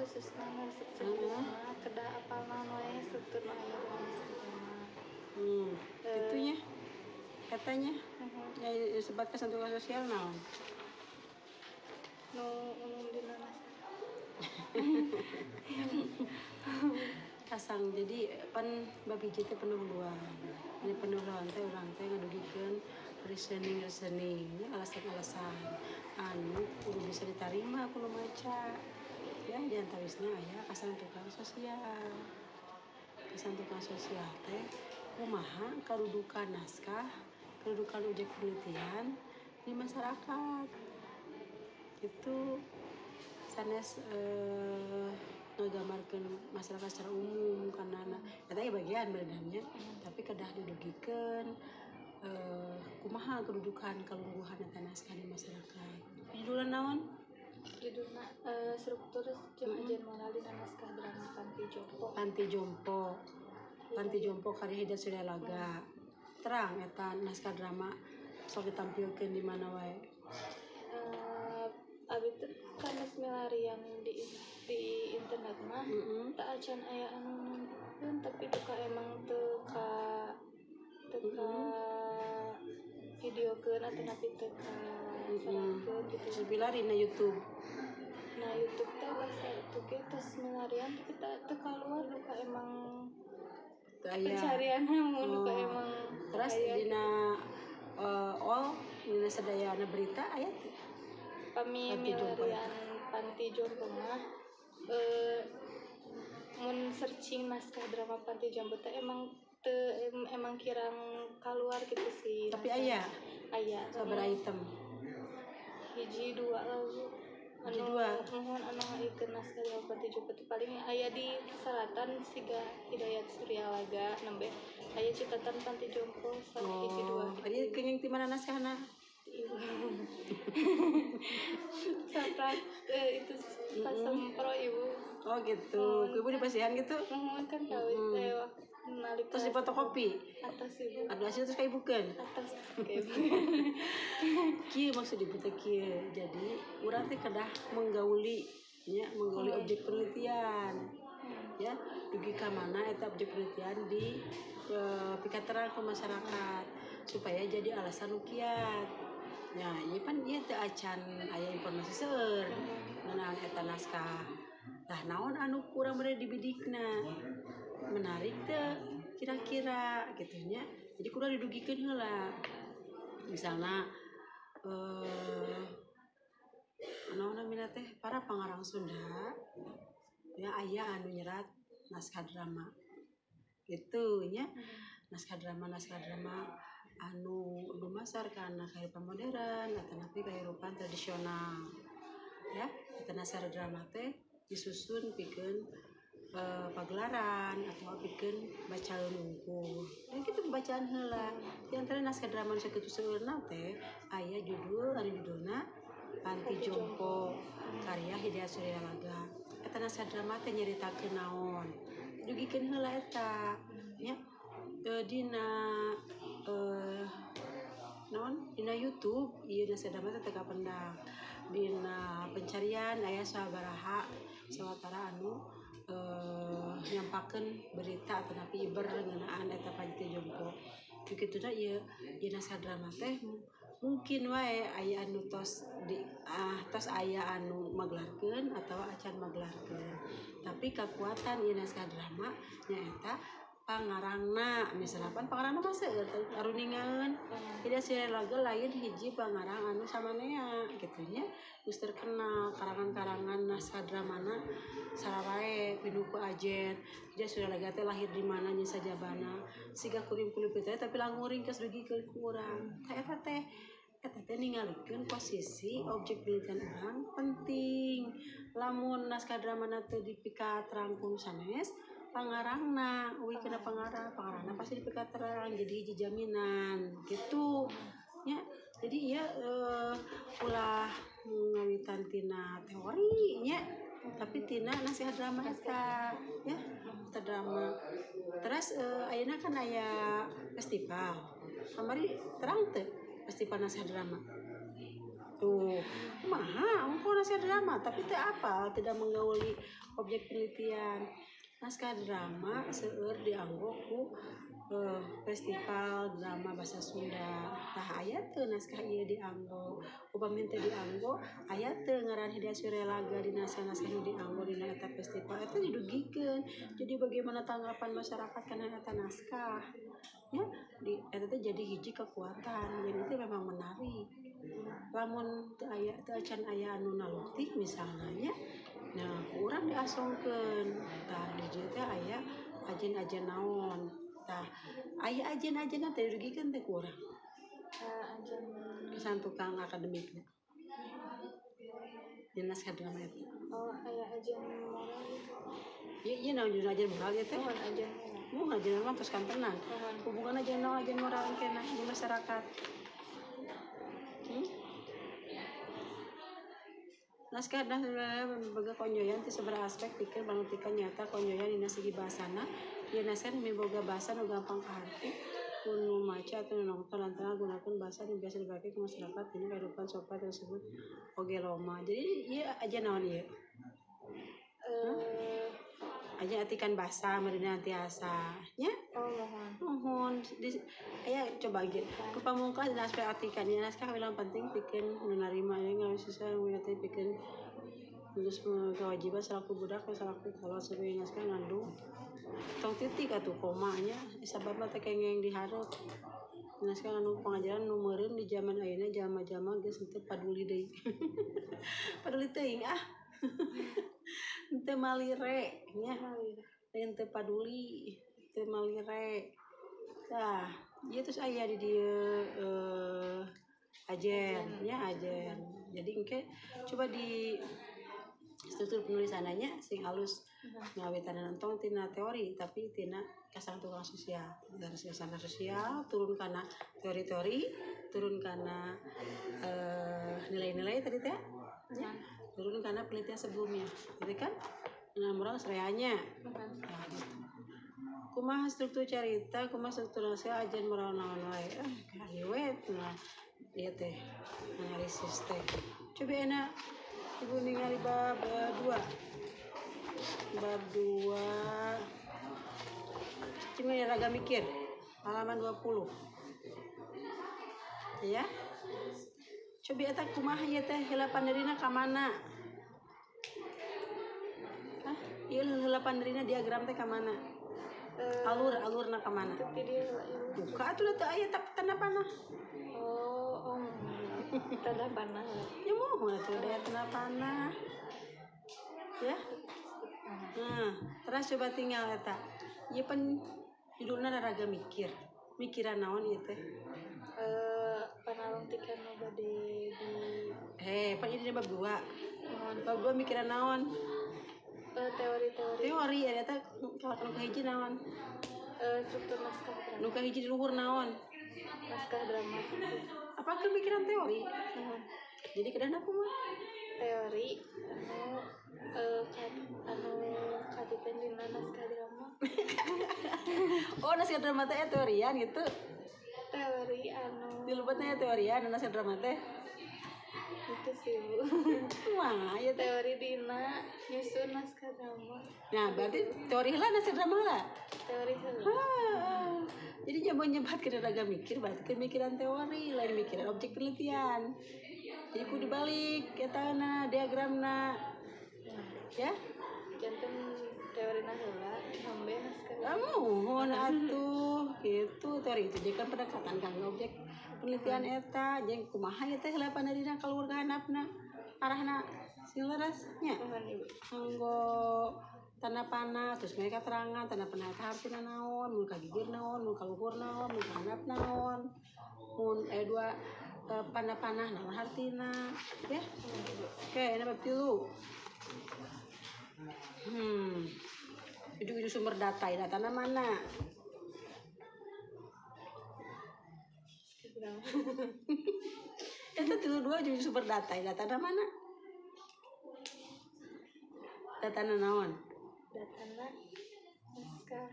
Khususna resep drama kedah apal naon wae struktur nu aya dina naskah drama. Kitu nya katanya. Ya, disebut kesan tukang sosial naon? Nu umum dina naskah. Kasang, jadi pan bab hiji teh pendahuluan. Ini pendahuluan teh urang teh ngadugikeun reasoning reasoning nya, alasan-alasan anu kudu bisa ditarima ku nu maca. Ya, di antawisna aya kasan tukang sosial. Kasan tukang sosial teh kumaha kedudukan naskah, kedudukan objek penelitian di masyarakat. Itu sanes ngagambarkeun masyarakat secara umum karena eta ge bagian berenangnya, tapi kedah didugikeun kumaha kedudukan kalungguhan eta naskah di masyarakat. Judulna naon? Judulna struktur jeung ajian moral dina naskah drama Panti Jompo. Panti Jompo. Panti Jompo karya Hidayat Suryalaga. Terang eta naskah drama sok ditampilkeun di mana wae? Abi teh sanes milarian di internet mah, teu acan aya anu nampilkeun, tapi duka emang teu ka videokeun atau napi teu ka seratkeun gitu. Milari na YouTube. Nah, YouTube teh bahasa itu ge tos milarian, tapi teu kaluar, duka emang Teu aya. Pencarian mun duka emang Terus aya. Dina all dina sadayana berita aya teu? Pami Panti Jompo. Milarian Panti Jompo mah, mun searching naskah drama Panti Jompo teh emang teu emang kirang keluar gitu sih. Tapi naskah. Aya? Aya. Sabaraha item? Hiji dua lah, Bu. Hiji Anu dua. Muhun, anu ngaikeun naskah drama Panti Jompo teh paling aya di selatan siga Hidayat Suryalaga, nembe aya catatan Panti Jompo hiji dua. Oh, ini kenging ti mana naskahna? Ibu. Saprak itu pas sempro, Ibu. Oh gitu. Ku Ibu dipasihan gitu. Muhun, kan kawin teh waktu nalika. Terus difotokopi. Atas, Ibu. Aduh, hasil terus ka ibukeun. Atas kayak Kieu maksud Ibu teh kieu. Jadi urang teh kedah menggauli nya, menggauli objek penelitian. Ya, dugi ka mana eta objek penelitian di pikaterang ke masyarakat supaya jadi alasan nu kiat. Ya, ieu pan ieu teu acan aya informasi seueur ngeunaan eta naskah. Lah, naon anu kurang bade dibidikna? Menarik teu kira-kira gitu nya. Jadi kudu didugikeun heula. Misalna naon namina teh, para pangarang Sunda ya, aya anu nyerat naskah drama gitu nya, naskah drama anu dumasar kana kehidupan modern atanapi kehidupan tradisional ya. Eta naskah drama teh disusun pikeun pagelaran atau pikeun bacaan wungkul ya gitu, bacaan heula. Di antara naskah drama nu sakitu seueurna teh aya judul anu judulna Panti Jompo karya Hidayat Suryalaga. Eta naskah drama teh nyaritakeun naon? Dugikeun heula eta nya. Dina naon, dina YouTube ieu naskah drama teh teu kapendak. Dina pencarian aya sabaraha sawatara anu nyampakeun berita atanapi iber ngeunaan eta Panti Jompo. Begituna ieu ieu naskah drama teh mungkin wae aya anu tos di tos aya anu magelarkeun atawa acan magelarkeun, tapi kekuatan ieu naskah drama nyaeta pangarangna. Misalnya pan pangarangna mah seueur aruningaeun. Hidayat Suryalaga lain hiji pangarang anu samanea gitu nya, geus terkenal karangan-karangan naskah dramana sarawae pinuh ku ajen. Hidayat Suryalaga teh lahir di mana nya, sajabana siga kuring-kuring teh, tapi languring geus dugikeun ku urang. Tah, eta teh ningalikeun posisi objek penelitian urang penting. Lamun naskah dramana teu dipikaterang ku nu sanes, pangarangna, uih kana pangarang, pangarangna pasti dipikaterang, jadi hiji jaminan gitu nya. Jadi ieu ulah ngawitan tina teori nya, tapi tina naskah drama eta ya, eta drama. Terus ayeuna kan aya festival kamari, terang teu festival naskah drama? Tuh, kumaha engko naskah drama tapi teu apal, tidak menggauli objek penelitian. Naskah drama seueur dianggo ku festival drama bahasa Sunda. Tah, aya teu naskah ieu dianggo? Upami teu dianggo, aya teu ngaran Hidayat Suryalaga di naskah-naskah nu dianggo dina eta festival eta didugikeun. Jadi bagaimana tanggapan masyarakat kana eta naskah? Ya, di eta teh jadi hiji kekuatan. Jadi itu memang menarik. Lamun teu aya, teu acan aya anu naluktik misalnya nya, nah ku urang diasongkeun. Tah, di dieu teh aya ajen-ajen naon. Tah, aya ajen-ajenna teh didugikeun teh ku urang. Ajen Kesan tukang akademikna. Di naskah drama eta. Oh, aya ajen moral gitu. Ieu ieu naon judul ajen moral ieu teh? Mohon ajen moral. Mun ajen moral tos kantenan. Mohon. Hubungan ajen naon ajen moral kena di masyarakat? Hmm? Naskah miboga konjoyan ti sabaraha aspek pikeun pangluktikan nyata konjoyan dina segi bahasana. Ieu naskah miboga bahasa nu gampang kaharti ku nu maca atau nu nongton lantaran ngagunakeun bahasa nu biasa dipake ku masyarakat dina kahirupan sopan disebut oge loma. Jadi ieu ajen naon ieu? Ajen atikan basa meureunna tiasa nya. Oh, mohon. Mohon di aya coba ge. Ku pamungkas dina aspek atikan ieu naskah kawilang penting pikeun nu narima ieu ngawisusah nu pikeun lulus kewajiban selaku budak selaku kolot sebagai naskah ngandung tong titik atuh koma nya sabab teh kengeng dihareup. Naskah ngandung pengajaran nu meureun di zaman ayeuna jalma-jalma geus henteu paduli deui. Paduli teuing ah. Henteu malire nya. Lain teu paduli, teu malire. Tah, ieu terus aya di dieu ajen nya ajen. Jadi engke coba di struktur penulisannya sing halus ngawitan entong tina teori tapi tina kasang tukang sosial. Dari sana sosial turun kana teori-teori, turun kana nilai-nilai tadi teh ya, turun kana penelitian sebelumnya. Gitu kan? Nah, moral sereanya. Nah, gitu. Kumaha struktur carita, kumaha struktur naskah ajen moral naon wae. Ah, kaliwet nah ieu teh analisis teh. Coba enak Ibu ningali bab 2. Bab 2. Cuma raga mikir. Halaman 20. Ya. Coba eta kumaha ieu teh heula panderina ka mana? Hah? Ieu heula panderina diagram teh ka mana? Alur-alurna ka mana? Buka atuh teu aya tanda panah. Oh, tanda panah. Ya mohon atuh da tanda panah. Ya. Nah, terus coba tinggal eta. Ieu pan judulna raraga mikir. Mikiran naon ieu teh? Panalungtikan nu bade di pan ieu dina bab 2. Bab 2 mikiran naon? Teori-teori. Teori eta nu kahiji naon? Struktur naskah drama. Nu kahiji di luhur naon? Naskah drama. Apa mikiran teori? Jadi kedahna kumaha? Teori anu anu katiten dina naskah drama. Oh, naskah drama teh teorian gitu. Teori anu di lupatnya teorian naskah drama teh. Itu sih, Bu. Wah, ya teori dina nyusun naskah drama. Nah, berarti teori heula naskah drama heula. Teori heula. Jadi nyoba nyebat ke raga mikir berarti kemikiran teori lain mikiran objek penelitian. Jadi kudu dibalik etana diagramna. Ya? Janten teori heula sambe naskah. Muhun atuh gitu teori itu jadi kan pendekatan kanggo objek penelitian eta jeung kumaha ieu teh heula pandirina kaluhur ka handapna arahna sing leres nya. Kanggo tanda panah terus mereka keterangan tanda panah eta hartina naon, mun ka gigir naon, mun ka luhur naon, mun ka handap naon, mun dua panah-panah naon hartina ya. Oke, ini bab 3. Ujung-ujung sumber data, datana mana? Itu 3 2 ujung sumber data, datana mana? Datana naon? Datana naskah.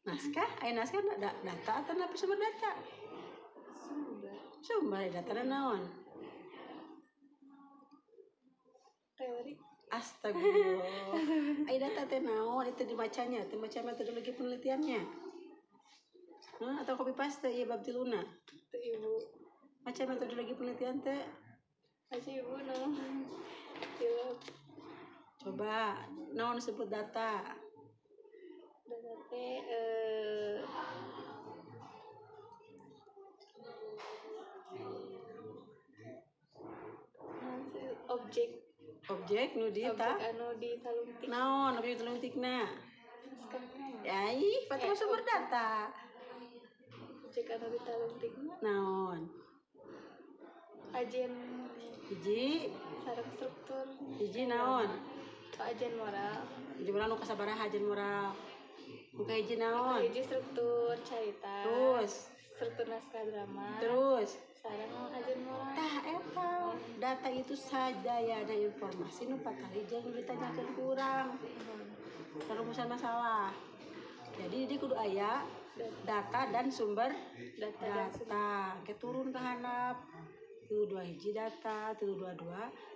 Naskah? Aya naskah data atau apa sumber data? Sumber. Sumber datana naon? Teori. Astagfirullah. Ai data teh naon itu dibacanya, teu maca metodologi penelitiannya. Hah, atau copy paste ieu bab tiluna. Teu ibu. Maca metodologi penelitian teh. Maca ibu naon? Tilap. Coba naon disebut data? Data teh objek. Objek nu di objek anu ditalungtik. Naon objek talungtikna? Ai, pati sumber data. Objek anu ditalungtikna. Naon? Ajen hiji sareng struktur. Hiji naon? Ajen moral. Hiji moral nu kasabaraha ajen moral? Nu kahiji naon? Hiji struktur carita. Terus struktur naskah drama. Terus sareng ajen moral. Tah eta data itu sadayana informasi nu patali jeung ditanyakeun ku urang. Rumusan masalah. Jadi dia kudu aya data dan sumber data. Ke turun ke handap. 3 2 hiji data, 3 2 2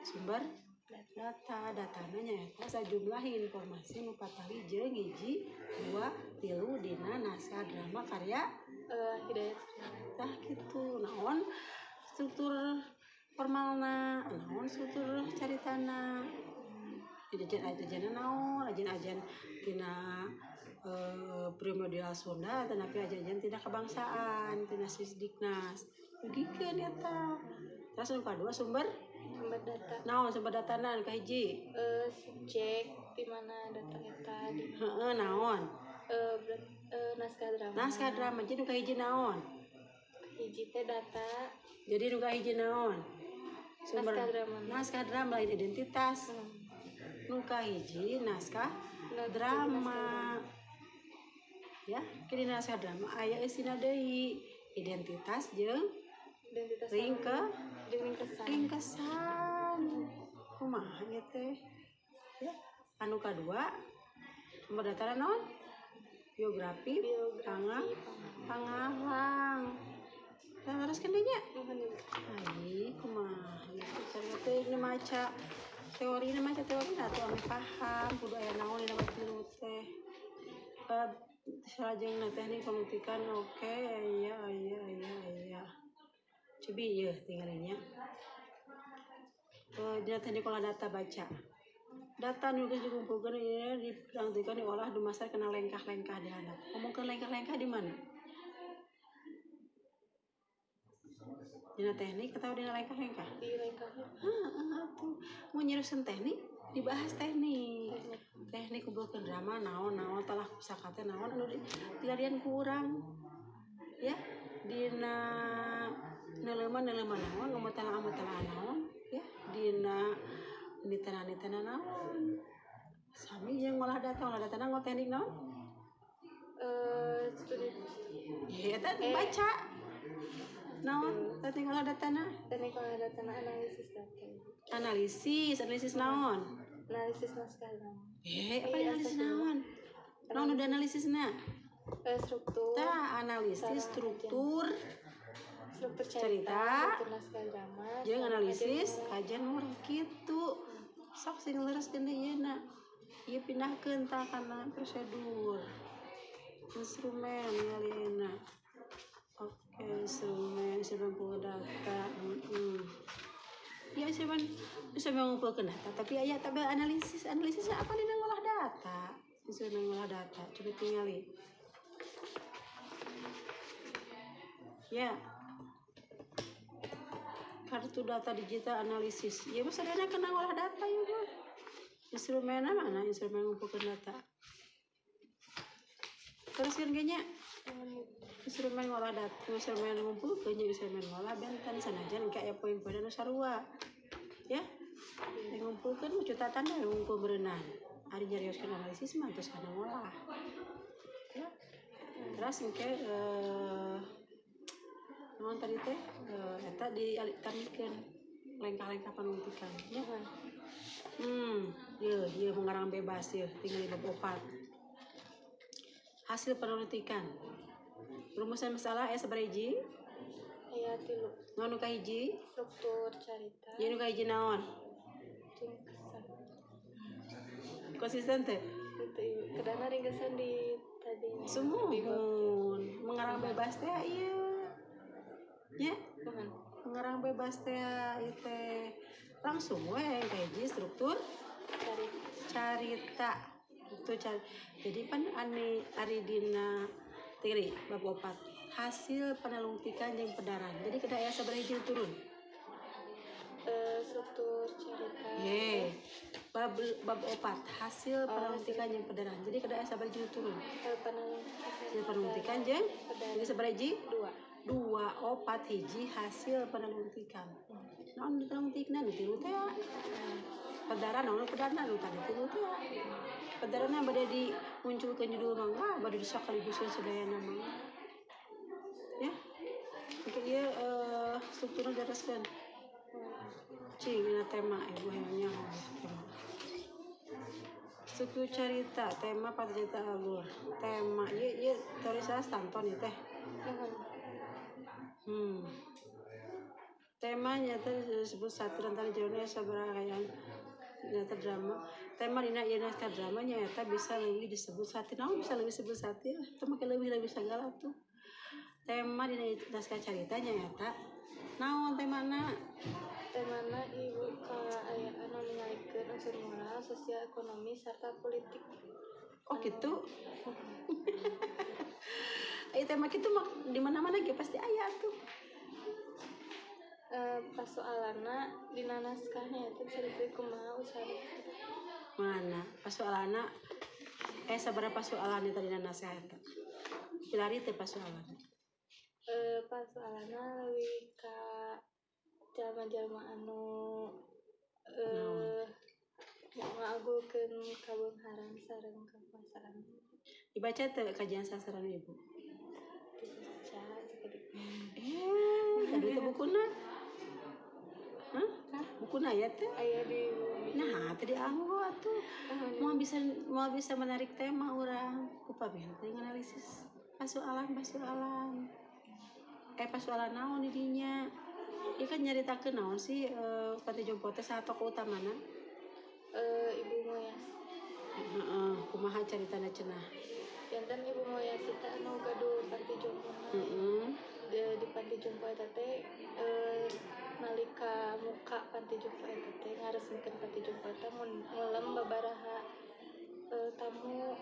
sumber data. Datana nyaeta sajumlah informasi nu patali jeung 1 2 3 dina naskah drama karya Hidayat. Tah kitu naon struktur formalna, naon struktur caritana, ajen-ajenna naon, ajen-ajen tina primordial Sunda, tetapi ajen-ajen tina kebangsaan, tina Sisdiknas. Dugikeun eta. Terus nu kadua sumber data. Naon sumber datana nu kahiji? Subjek di mana data eta di. Heeh, naon? Naskah drama. Naskah drama jadi nu kahiji naon? Hiji teh data. Jadi nu kahiji naon? Sumber naskah drama. Naskah drama lain identitas. Nu kahiji naskah drama. Ya, kini naskah drama aya isina deui identitas jeung identitas ringkesan. Kumaha ieu teh? Ya, anu kadua sumber data naon? Biografi, pangalang. Nah, terus kan nya? Ai, kumaha ieu cara teh ini maca teori, ini maca teori atuh ame paham kudu aya naon dina bab tilu teh. Salajengna teknik penelitian oke, iya. Cobi ieu tinggalinya. Dina teknik olah data baca. Data nu geus dikumpulkeun ieu diperangtikeun diolah dumasar kana lengkah-lengkah di handap. Ngomongkeun lengkah-lengkah di mana? Dina teknik atau dina lengkah-lengkah? Di lengkahnya. Heeh atuh. Mun nyerioskeun teknik, dibahas teknik. Teknik kumpulkeun drama naon talah pusaka teh naon anu dilarian ku urang. Ya, dina neuleuman naon, ngamutala naon, ya, dina nitana naon. Sami jeung ngolah data ngolah teknik naon? Studi. Ya eta baca. Naon teknik ngolah datana? Teknik ngolah datana analisis data. Analisis naon? Analisis naskah drama. Apa analisis naon? Naon udah analisisna? Struktur. Tah, analisis struktur cerita, struktur naskah drama. Jeung analisis kajian murah kitu. Sok sing lereskeun deui yeuna. Ieu pindahkeun tah kana prosedur. Instrumen ngalieuna. Oke, instrumen 90 data. Ya instrumen ngumpulkeun data, tapi aya tabel analisis. Analisisnya apa dina ngolah data? Instrumen ngolah data, coba tingali. Ya. Kartu data digital analisis. Ya mah sadayana kana ngolah data ieu mah. Instrumenna mana? Instrumen ngumpulkeun data. Terus kan kayaknya instrumen ngolah data, instrumen ngumpulkeun jeung instrumen ngolah benten sanajan engke aya poin-poin anu sarua. Ya. Yang ngumpulkeun mah cutatan we ngumpul berenang. Ari nyarioskeun analisis mah terus kana ngolah. Ya. Terus engke naon tadi teh eta ditamikeun lengkah-lengkah panuntikan ya. Ieu mengarang bebas ieu tinggal bab 4. Hasil penelitian. Rumusan masalah aya sabaraha hiji? Aya 3. Naon nu kahiji? Struktur carita. Ieu nu kahiji naon? Ringkesan. Konsisten teh. Itu ibu kedana ringkesan di tadi. Sumuhun mengarang bebas teh ieu. Nya, Muhun. mengarang bebas teh ieu teh langsung we hiji struktur Cari carita. Itu cari. Jadi pan ani ari dina tiri bab 4 hasil panalungtikan jeung pedaran. Jadi kedah aya sabaraha hiji turun. Struktur cerita. Ye. Bab bab 4 hasil panalungtikan jeung pedaran. Jadi kedah aya sabaraha hiji turun. Hasil panalungtikan jeung jadi sabaraha hiji? 2. 2 4 hiji hasil panalungtikan. Naon ditalungtikna nu tilu teh? Pedaran naon pedarna nu tadi tilu teh. Pedaranna bade dimunculkeun judul mangga bade disakaliguskeun sadayana mangga. Ya. Untuk ieu strukturna jelaskeun. Cing dina tema ibu hayang nyaho tema. Struktur carita, tema pacarita alur. Tema ieu ieu teori salah stanton ieu teh. Temanya teh disebut satir antara jerona sabaraha kaayaan nyata drama. Tema dina ieu naskah drama nyaeta bisa leuwih disebut satir. Naon bisa leuwih disebut satir? Teu make leuwih-leuwih sagala tuh. Tema dina naskah carita nyaeta naon temana? Temana ibu kaayaan anu ningalikeun unsur moral, sosial, ekonomi sarta politik. Oh gitu. Aya tema kitu mah di mana-mana ge pasti aya tuh. Pasoalanna dina naskahnya eta cerita kumaha usaha. Mana pasoalanna sabaraha pasoalan eta dina naskah eta? Pilari teh pasoalan. Pasoalanna leuwih ka jalma-jalma anu ngagulkeun kabeungharan sareng kakuasaan. Dibaca teu kajian sasaran ibu? Dibaca sakedik. Kadu teh bukuna? Hah? Bukuna aya teh? Aya di bumi. Nah, teu dianggo atuh. Moal bisa menarik tema urang. Upami teh nganalisis pasoalan. Pasoalan naon di dinya? Ieu kan nyaritakeun naon sih Panti Jompo teh saha tokoh utamana? Ibu Moyas. Heeh, kumaha caritana cenah? Janten Ibu Moyas teh anu gaduh Panti Jompo. Heeh. Di Panti Jompo eta teh nalika muka Panti Jompo eta teh ngaresmikeun Panti Jompo eta ngulem babaraha tamu.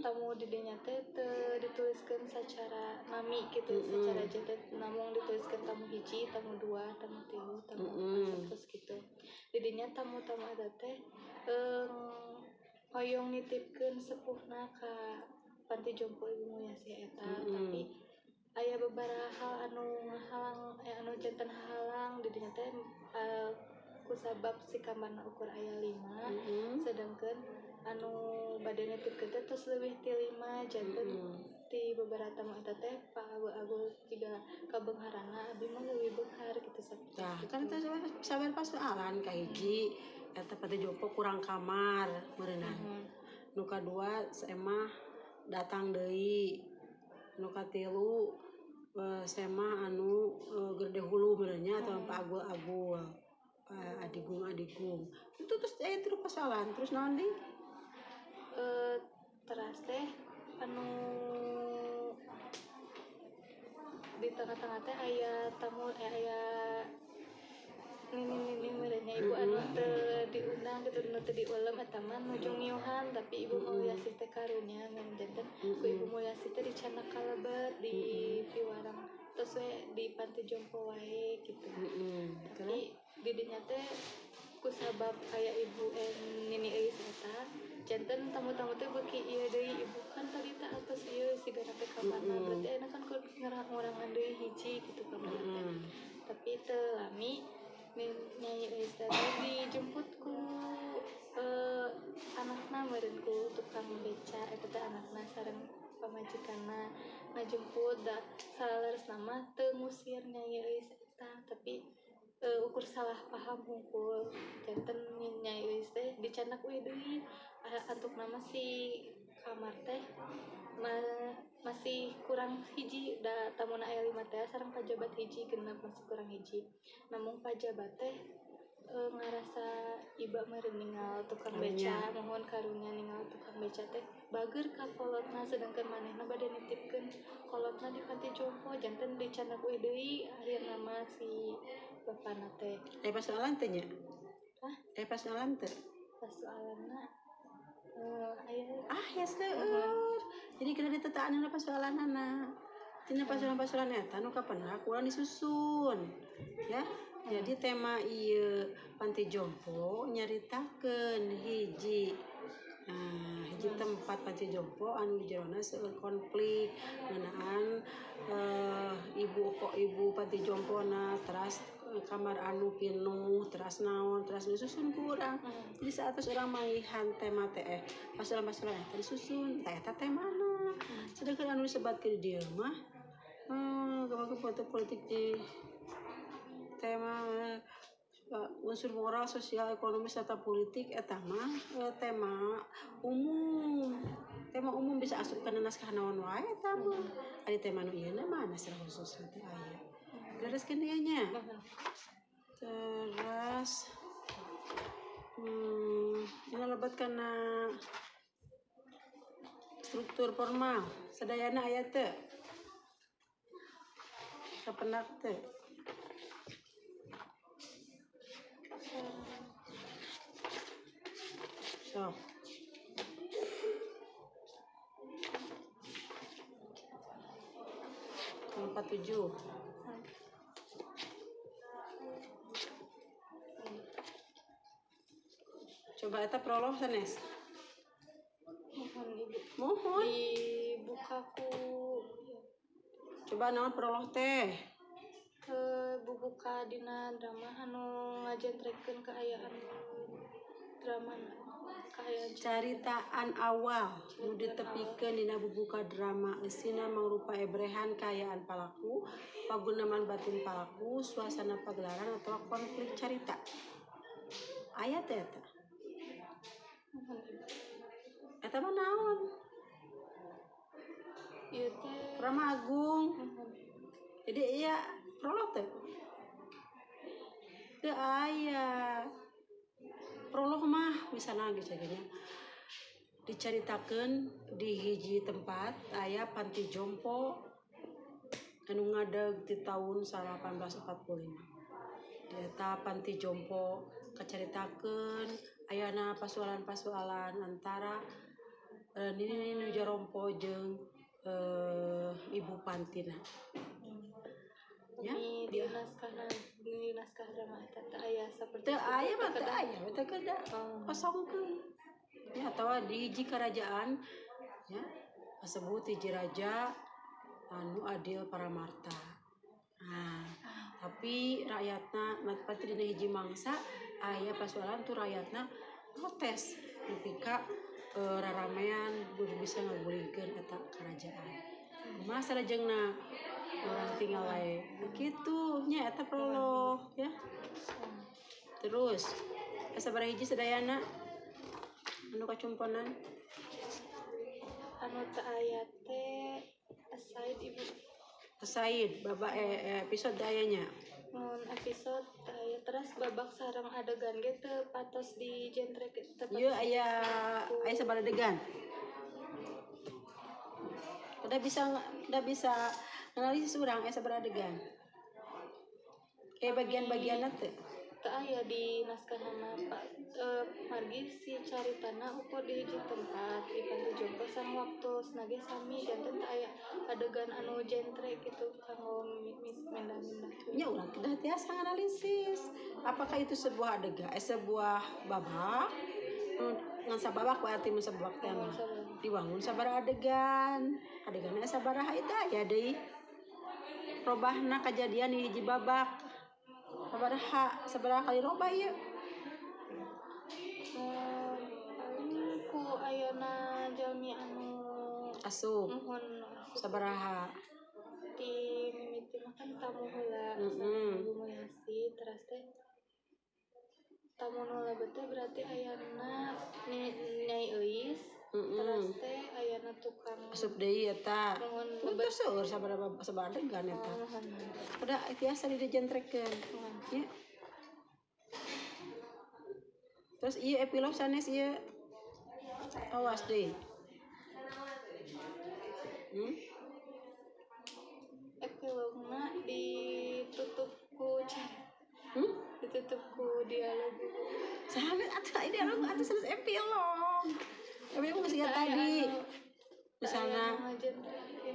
Tamu di dinya teh teu dituliskeun secara nami gitu, secara jete namung dituliskeun tamu hiji, tamu 2, tamu 3, tamu 4 terus gitu. Di dinya tamu-tamu eta teh hoyong nitipkeun sepuhna ka Panti Jompo Ibu Moyasih eta, tapi aya beberapa hal anu ngahalang anu janten halang di dinya teh kusabab si kamarna ukur aya 5, sedangkan anu bade nitipkeun teh tos leuwih ti 5 janten ti beberapa tamu eta teh paagul-agul jiga kabeungharana abi mah leuwih beunghar gitu sapertos. Tah, kan eta sabar pasoalan ka hiji eta Panti Jompo kurang kamar meureunna. Nu kadua semah datang deui. Nu katilu semah anu gerde hulu meureun nya atau paagul-agul. Adigung-adigung. Itu terus terus pasoalan terus naon deui? Teras teh anu di tengah-tengah teh aya tamu aya nini meureunnya ibu anu teu diundang gitu nu teu diulem eta mah nuju ngiuhan tapi Ibu Mulyasih teh karunya ngan janten ku Ibu Mulyasih teh dicandak kalebet di piwarang terus we di Panti Jompo wae gitu. Tapi di dinya teh kusabab aya ibu nini euis eta janten tamu-tamu teh beuki ieu deui ibu kan tadi teh atos ieu sigana teh kamarna berarti ayeuna kan kudu ngurangan deui hiji gitu kamarna teh. Tapi teu lami Nyai Euis teh dijemput ku anakna meureun ku tukang beca eta teh anakna sareng pamajikanna ngajemput da saleresna mah teu ngusir Nyai Euis eta tapi ukur salah paham hungkul janten Nyai Euis teh dicandak we deui antuk nama si kamar teh masih kurang hiji da tamuna aya 5 teh sareng pajabat hiji genep masih kurang hiji namung pajabat teh Ngarasa iba meureun ningal tukang beca, mohon karunya ningal tukang beca teh bager ka kolotna, sedangkan manehna bade nitipkeun kolotna di panti jompo, janten dicandak uih deui akhirna mah si bapana teh. Pasoalan teh nya? Hah? Pasoalan teh? Pasoalanna aya. Ah, ya seueur. Jadi kena ditetaanna pasoalanana. Tina pasoalan-pasoalan eta nu kapendak kurang disusun. Ya. Jadi tema ieu panti jompo nyaritakeun hiji, nah, hiji tempat panti jompo anu di jerona seueur konflik ngeunaan ibu kok ibu panti jompona, teras kamar anu pinuh, teras naon, teras disusun ku urang. Jadi saat urang manggihan tema teh pasoalan-pasoalan eta disusun, tah eta temana. Sedangkan anu disebatkeun di dieu mah foto politik di tema unsur moral, sosial, ekonomi, serta politik eta mah tema umum. Tema umum bisa asup kana naskah naon wae eta mah. Ari tema nu ieu mah naskah khusus teh aya. Lereskeun ieu nya. Terus ini lebet kana struktur formal. Sadayana aya teu? Kapendak teu? Sok. Empat tujuh. Coba eta prolog sanes. Mohon Ibu. Mohon. Dibuka ku. Coba naon prolog teh? Bubuka dina drama anu ngajentrekeun kaayaan drama kaayaan caritaan awal nu ditepikeun dina bubuka drama eusina mangrupa ebrehan kaayaan palaku, paguneman batin palaku, suasana pagelaran atau konflik carita. Aya teh eta. Eta mah naon? Ieu teh Drama agung. Jadi iya prolog teh. Teu aya. Prolog mah misalnya gitu nya. Dicaritakeun di hiji tempat aya panti jompo anu ngadeg di tahun 1845. Di eta panti jompo kacaritakeun ayana pasoalan-pasoalan antara nini nu jarompo jeung ibu pantina. Ya, di naskah drama eta teu aya saperti teu aya mah teu aya, teu kedah kosongkeun. Ya atawa di hiji kerajaan ya kasebut hiji raja anu adil paramarta. Nah, tapi rakyatna pasti dina hiji mangsa aya pasoalan tuh rakyatna protes nepi ka raramean bisa ngagulingkeun eta kerajaan. Kumaha salajengna orang tinggal wae kitu nya eta prolog ya. Terus sabaraha hiji sadayana anu kacumponan? Anu teu aya teh aside Ibu. Aside babak episode aya nya. Mun episode aya terus babak sareng adegan ge teu patos di genre teu. Ieu aya aya sabaraha adegan? Udah bisa analisis urang aya sabaraha adegan. Bagian-bagianna teh. Teu aya di naskah nama Pak margi si caritana ukur di hiji tempat di panti jompo sang waktosna ge sami janten teu aya adegan anu jentre gitu kanggo mindah-mindah. Nya urang kedah tiasa nganalisis apakah itu sebuah adegan sebuah babak ngan sababak berarti mun sababak teh mah diwangun sabaraha adegan, adeganna sabaraha itu aya deui robahna kajadian di hiji babak. Sabaraha sabaraha kali robah ieu? Paling ku ayana jalmi anu asup. Muhun sabaraha? Di mimiti mah kan tamu heula sareng Ibu Mulyasi teras teh tamu nu lebet teh berarti ayana Nyai Euis. Teras teh ayana tukang asup deui eta. Muhun lebet seueur sabaraha sabaraha adegan eta. Udah tiasa dijentrekeun. Ya. Terus ieu epilog sanes ieu. Awas deui. Epilogna ditutup ku ditutup ku dialog. Sanes atuh aya dialog atuh sanes epilog. Tapi geus ingat tadi. Misalnya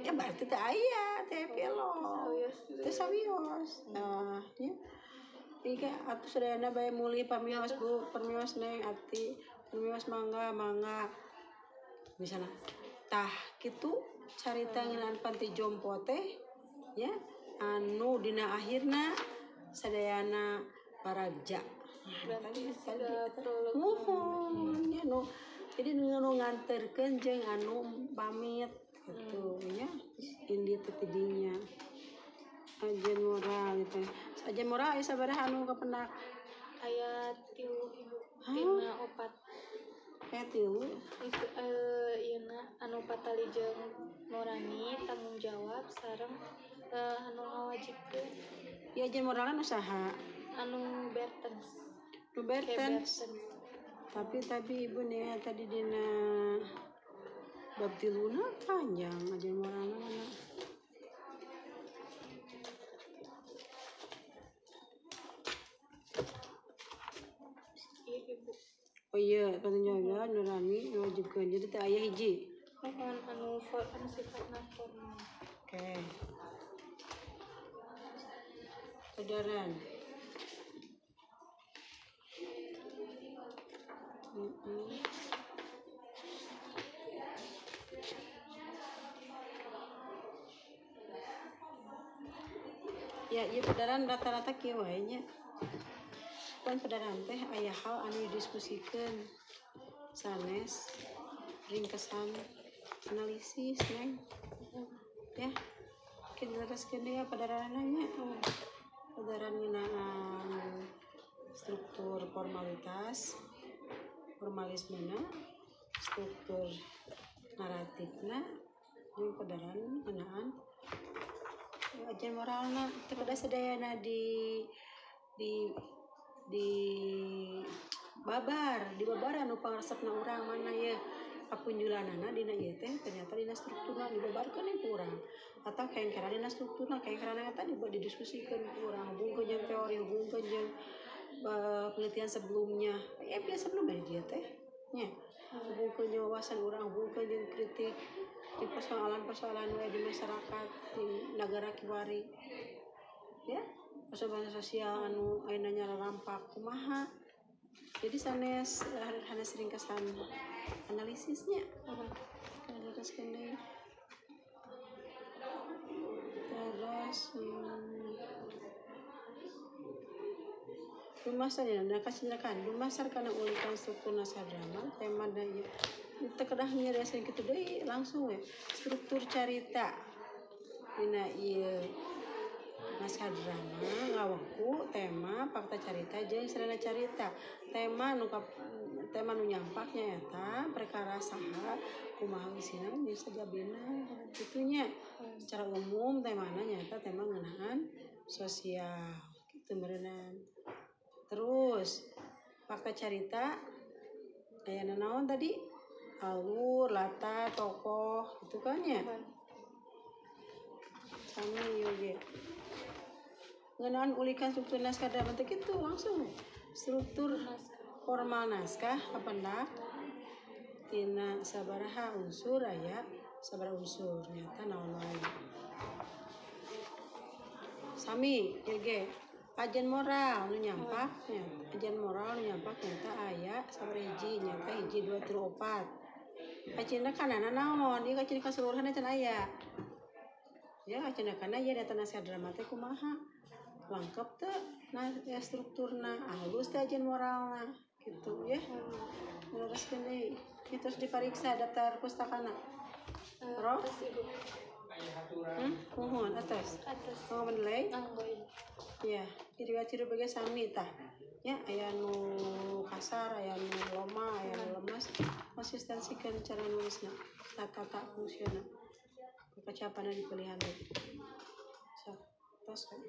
ya berarti teh aya teh epilog. Teh sawios. Nah, nya. Ieu atuh sadayana bae mulih pamios Bu, pamios Neng Ati, pamios mangga mangga. Misalnya tah kitu carita ngeunaan panti jompo teh ya anu dina akhirna sadayana paragja. Berarti siga prolog. Muhun nya nu jadi nu nganterkeun jeung anu pamit gitu nya indi teh tidinya. Ajen moral gitu. Ajen moral aya sabaraha anu kapendak? Aya 3 ibu. Tina 4. Aya 3. Ieu na anu patali jeung nurani tanggung jawab sareng anu ngawajibkeun. Ieu ajen moralna nu saha? Anu Bertens. Nu Bertens. Tapi ibu nih tadi dina bab 3 panjang ajen moralna mana? Oh iya, tanggung jawab nurani ngawajibkeun. Jadi teh aya hiji. Mohon anu anu sifatna formal. Oke. Saudara. Ya, ieu pedaran rata-rata kieu wae nya. Pan pedaran teh aya hal anu didiskusikeun sanes ringkesan analisis Neng. Ya, kita jelaskeun deui pedaranna nya. Pedaran ngeunaan struktur formalitas, formalismena, struktur naratifna, jeung pedaran ngeunaan ajen moralna. Teu kedah sadayana di babar, di babar anu pangaresepna urang mana ya kapunjulanana dina ieu teh ternyata dina strukturna dibabarkeun ku urang atau kengkerana dina strukturna kengkerana eta didiskusikeun ku urang hubungkeun jeung teori hubungkeun jeung penelitian sebelumnya ya biasa sebelumnya dia teh nya hubungkeun jeung wawasan urang hubungkeun jeung kritik di persoalan-persoalan we di masyarakat di nagara kiwari ya persoalan sosial anu ayeuna nyararampak kumaha. Jadi sanes hanes ringkasan analisisnya. Teruskeun deui. Terus dumasar dina kacindakan dumasar kana ulikan struktur naskah drama tema da ieu teu kedah nyarioskeun kitu deui langsung we struktur carita dina ieu naskah drama ngawengku tema fakta carita jeung sarana carita tema nu nyampak nyaeta perkara saha kumaha isina jeung sajabina kitu nya secara umum temana nyaeta tema ngeunaan sosial kitu meureunnan. Terus fakta carita aya naon tadi alur latar tokoh gitu kan ya sama ieu ge ngeunaan ulikan struktur naskah drama teh kitu langsung struktur formal naskah kapendak tina sabaraha unsur aya sabaraha unsur nyata naon wae sami ieu ge ajen moral nu nyampak nya ajen moral nu nyampak nyata aya sabaraha hiji nyata 1 2 3 4 kacina kanana naon ieu kacina kaseluruhan can aya ya kacina kana ieu data naskah drama teh kumaha lengkap teh nah ya strukturna halus teh ajen moralna gitu ya. Teruskeun deui terus dipariksa daftar pustakana. Roh? Muhun atas. Oh menilai? Ya, ciri-ciri bagai sami tah. Ya, aya nu kasar, aya nu loma, aya nu lemas. Konsistensikan cara nulisna, tata fungsiona. Kecapanan pilihan. So, tos kan.